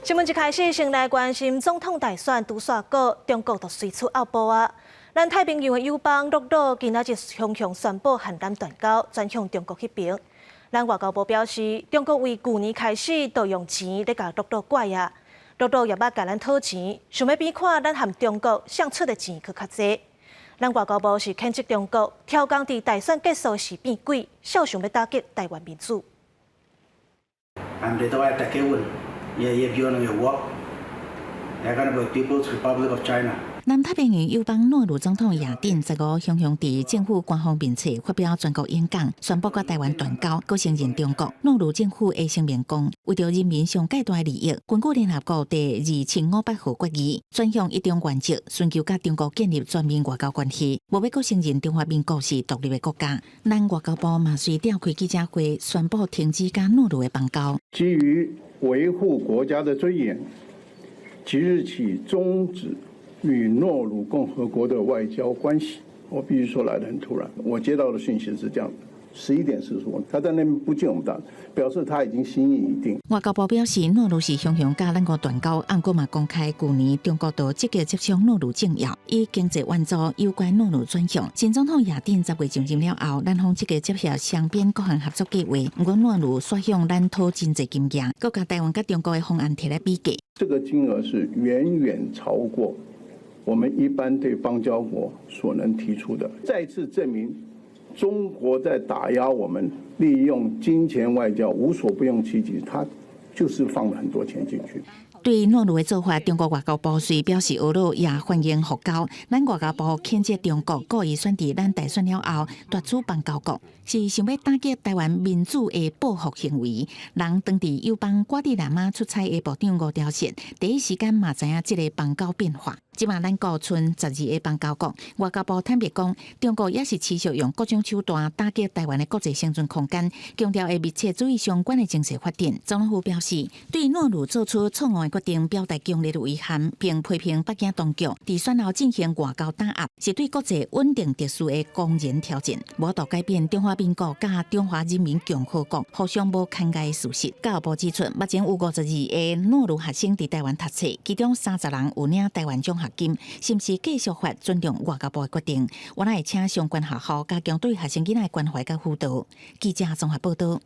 新聞一開始，先來關心總統大選拄煞過，中國就隨出奧步啊！咱太平洋的友邦諾魯今仔日雄雄宣布和咱斷交，轉向中國彼爿。咱外交部表示，中國為舊年開始就用錢咧共諾魯拐啊，諾魯也捌共咱討錢，想欲比看咱和中國誰出的錢閣較濟。咱外交部是譴責中國刁工佇大選結束時變鬼，肖想欲打擊台灣民主。 I'm People's Republic of China。南太平洋友邦諾魯總統亞丁15雄雄佇政府官方面冊發表全國演講，宣布佮台灣斷交，閣承認中國。諾魯政府的聲明講，為著人民上蓋大的利益，根據聯合國第2758號決議，轉向一中原則，尋求佮中國建立全面外交關係，無欲閣承認中華民國是獨立的國家。咱外交部嘛隨召開記者會，宣布停止佮諾魯的邦交。基於維護國家的尊嚴，即日起終止與諾魯共和國的外交關係。我必須說來得很突然。我接到的訊息是這樣，11點45，他在那邊不見我們大，表示他已經心意已定。外交部表示，諾魯是雄雄佮咱國斷交，毋過嘛公開舊年中國就積極接觸諾魯政要，以經濟援助誘拐諾魯轉向。新總統亞丁10月上任了後，咱方積極接洽雙邊各項合作計劃。毋過諾魯煞向咱討真濟金額，閣共台灣佮中國的方案提來比價。這個金額是遠遠超過我們一般對邦交國所能提出的，再次證明中國在打壓我們，利用金錢外交無所不用其極，他就是放了很多錢進去。對諾魯的做法，中國外交部雖表示懊惱，也歡迎復交。咱外交部譴責中國故意選佇咱大選了後奪取邦交國，是想欲打擊台灣民主的報復行為。人當地友邦瓜地馬拉出差的部長吳釗燮，第一時間嘛知影這个邦交變化。這馬咱國賰12个邦交國，外交部坦白講，中國也是持續用各種手段打擊台灣的國際生存空間，強調會密切注意相關的情勢發展。總統府表示，對諾魯做出錯誤的決定表達強烈的遺憾，並批評北京當局佇選後進行外交打壓，是對國際穩定秩序的公然挑戰，無法度改變中華民國佮中華人民共和國互相無牽礙的事實。教育部指出，目前有52個諾魯學生佇台灣讀冊，其中30人有領台灣獎學金，是毋是繼續法尊重外交部的決定？我會請相關學校加強對學生囡仔的關懷佮輔導。記者綜合報道。